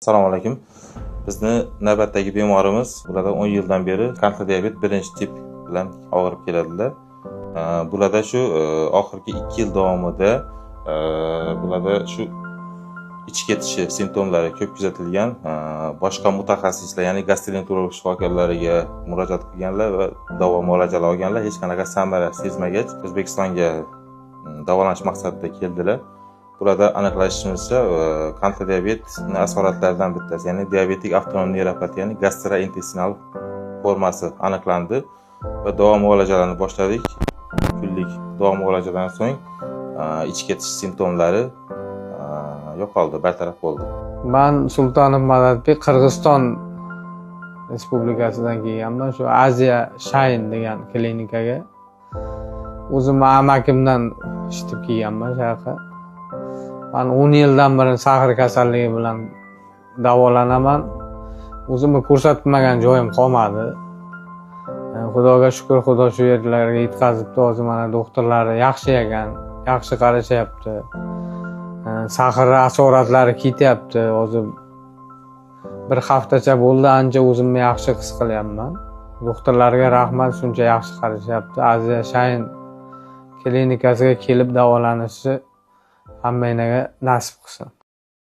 Assalomu alaykum. Bizni navbatdagi bemorimiz bularda 10 yildan beri qandli diabet 1-tip bilan og'rib keladilar. Bularda shu oxirgi 2 yil davomida bularda shu ich ketishi simptomlari ko'p kuzatilgan. Boshqa mutaxassislar, ya'ni gastroenterolog shifokorlariga murojaat qilganlar va davo muolajalar olganlar, hech qanaqa samara sezmagach, O'zbekistonga davolanish maqsadida keldilar. Bularda aniqlashimizcha, qandli diabetni asoratlaridan bittasi, ya'ni diabetik avtonom neyropatiyaning gastrointestinal formasi aniqlandi va davo muolajalarini boshladik. Kunlik davo muolajadan so'ng ich ketish simptomlari yo'qoldi, bartaraf bo'ldi. Man Sultonov Madadbek, Qirg'iziston Respublikasidan kelganman. Shu Aziya Shine degan klinikaga o'zimni amakimdan eshitib kelganman shu yoqqa. Man 10 yildan beri сахар kasalligi bilan davolanaman. O'zimni ko'rsatmagan joyim qolmadi. Xudoga shukur, Xudo shu yerlarga yetkazibdi. Hozir mana doktorlari yaxshi ekan, yaxshi qarashyapti. Сахар asoratlari ketyapti. Hozir bir haftacha bo'ldi, ancha o'zimni yaxshi his qilyapman. Doktorlarga rahmat, shuncha yaxshi qarashyapti. Aziya Shine klinikasiga kelib davolanishi hammanglarga nasib qilsin.